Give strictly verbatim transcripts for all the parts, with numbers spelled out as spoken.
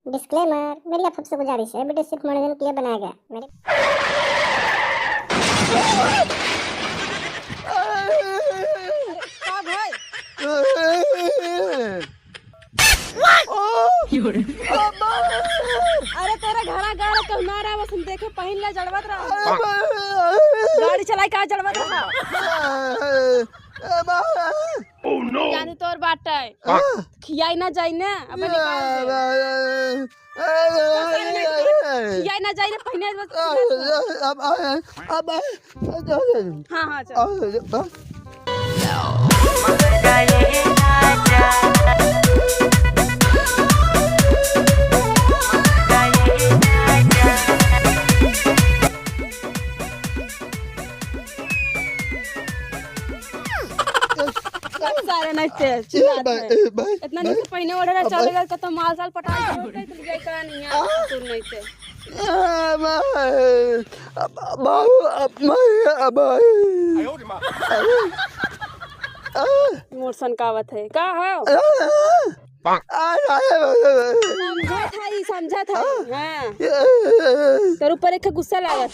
Disclaimer, मेरी आप सबसे गुजारिश है, वीडियो सिर्फ मनोरंजन के लिए बनाया गया। मेरे का भाई? अरे तोरे घरा गाड़ के ना रहा, बस हम देखे पहिन ले जड़वत रहा। गाड़ी चलाई का जड़वत रहा। जानी तोर बाटे। खियाई ना जाई ना, अब निकाल दे। खियाई ना जाई ना, पहिने बस। हाँ, हाँ, चल। सारे नहीं तेल ए चिल्लात भाई, है। ए भाई, इतना भाई। नीचे पहिने ओढ़े रहे, अब चले भाई। गए, कतो माल साल पटा के उठ गए, चल गए, का नहीं है, आ। सुन नहीं थे। ए भाई, अब, अब, बाबू, अब भाई, अब भाई। मोर सन कावत है, का है? समझत है, समझत है, हाँ। तोर ऊपर एक गुस्सा लागत।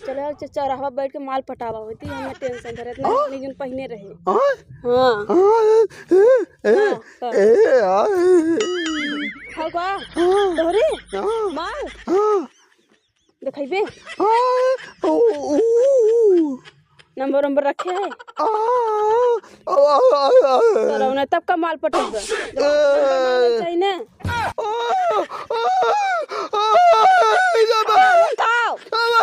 चलो, च-, चौराहा बैठ के माल पटावा होती, हमें टेंशन धरत ना, हाँ? अपने जन पहिने रहे। हाँ? हाँ। हाँ। हाँ, ए, हाँ। ए, हाँ। खाओ का? हाँ। तोहरे? हाँ। माल? हाँ। देखइबे? हाँ। ओ, ओ, ओ, ओ। नंबर, नंबर रखे है? आ, आ, आ, आ, आ। सरौना तब का माल पटक दे। जब ए। नंबर मांगे चाहिए ना। आ, आ, आ, आ, ए बाबा। का? बाबा।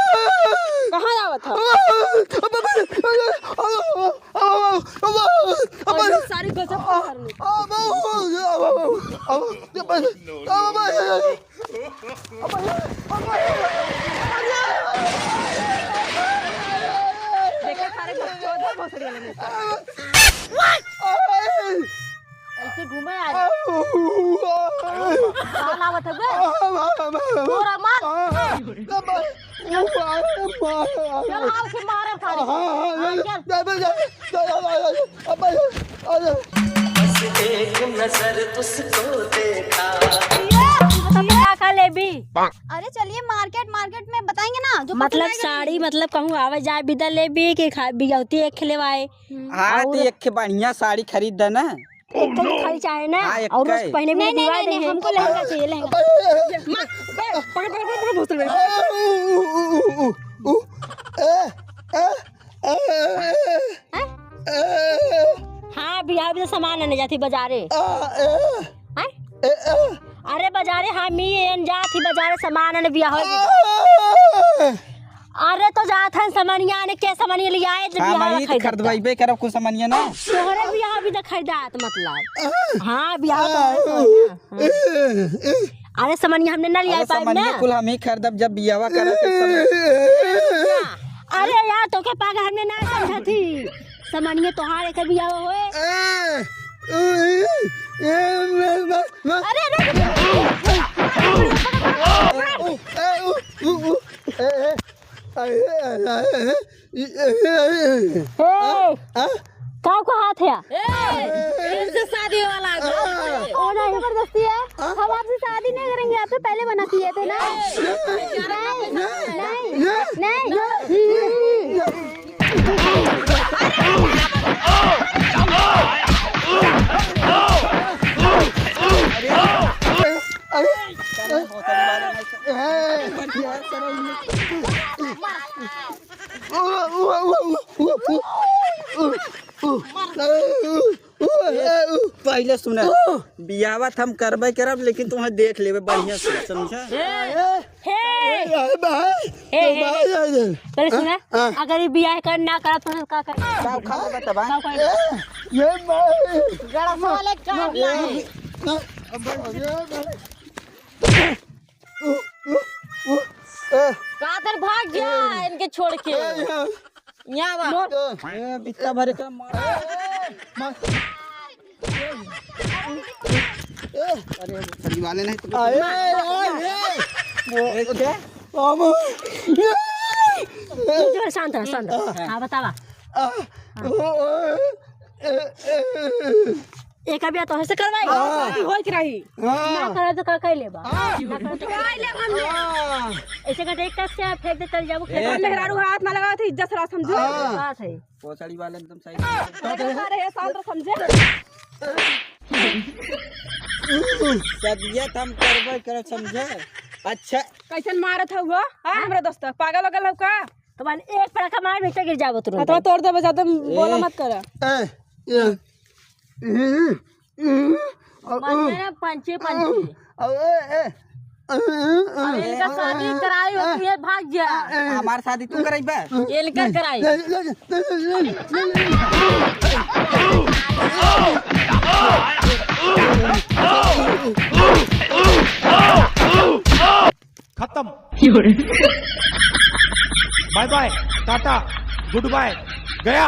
कहाँ आवत है? बाबा, बाबा, बाबा, बाबा, बाबा, बाबा, बाबा। और ये सारे गजब के करने। बाबा, बाबा, बाबा, बाबा, बाबा। देखा सारे बकचोद है भोसड़ी वाले में। ऐसे घूमे आ रहे। कहाँ लावत है बे? तोरा मार। चल, आओ से मारे सारे। हाँ, हाँ, हाँ, चल। बस एक नजर तुझको देखा। बताइए, का, का लेबी? अरे चलिए मार्केट, मार्केट में बताएंगे ना, जो पसंद मतलब आएगा साड़ी, लेंगे। मतलब कहूँ आवे जाए बिदा लेबी कि खा-, बियौती एक लेवाए? हम्म। हाँ, और तो एक बढ़िया साड़ी खरीद दे ना। एक तो खाली चाहे ना, हाँ, एक और रोज के। पहने में नहीं, नहीं, दीवार नहीं, नहीं, दे। हमको लहंगा चाहिए, लहंगा। माँ, पकड़, पकड़, पकड़, पकड़, बोतल में। हैं? हाँ, बियाह में सामान आने जाती बाजारे। हैं? अरे बाजारे, हम ही एन जाती बाजारे सामान आने बियाह हो। अरे तो जात हन समनिया ने के समनिया लियाए जब हाँ, बियाह मैं ई तो खरीदत खरीदवाइबे करब कुछ समनिया ना। तोहरे बियाह भी तो खरीदात मतलब। हाँ, बियाह तो है तो है ना। हाँ। अरे समनिया हमने ना लियाए अरे पाइब समनिया ना। कुल हम ही खरीदब जब बियाहवा करब के समय। अरे यार, तोके पागल हमने ना समझा थी। समनिया तोहार एक बियाह होए। अरे, अरे। ए, का को हाथ है? ए, इनसे शादी वाला है। ओ नहीं, जबरदस्ती है। हम आपसे शादी नहीं करेंगे, आपसे पहले मना किए थे ना। नहीं, नहीं, नहीं, नहीं। पहिले सुना, बियाहवा त हम करबे करब, लेकिन तुम्हें देख लेबे बढ़िया से, समझा? हे, हे। पहिले सुना, हाँ। अगर ये बियाह कर ना करब तो हम का करब? का उखाड़ देबे तब? का उखाड़ देबे? गड़ा साले काट लाए। का तर भाग गया इनके छोड़ के। यहाँ बा। ए, बित्ता भरे का मार। मार। अरे, वो सही वाले नहीं तो। अरे, अरे, अरे। वो, ए, क्या? बाबू। एक बार शांत रह, शांत रह। हाँ, बतावा। आ, ओ, ओ, ए, ए, ए। एक बियाह तोहसे करवाई। हाँ। शादी होई के रही। हाँ। ना करब तो का कइ लेबा? हाँ। ना करब तो का लेब हमने? हाँ। ऐसे का देख के फेंक दे, चल जाबो ए, खेत में। मेहरारू हाथ ना लगावत है, इज्जत रहा समझो। हाँ। बात है। पोसड़ी वाले एकदम सही। अरे, अरे, ये साल तो समझे। सदिया त हम करबे करब, समझे? अच्छा। कैसन मारत हउ हो? हाँ, हमरा दोस्त, पागल वगल हउ का? तो मान एक पड़ाका मार, भीतर गिर जाबो तुरंत। हथवा तोड़ देबे, ज्यादा बोला ए। मत कर। ए, ए, ए, ए, मार दे ना, पंचे, पंचे। ए, ए, अब इनका शादी कराई हो, तू ये भाग जा। हमार शादी तू कराई बा? इनकर कराई। खत्म। Bye bye, tata, good bye, गया।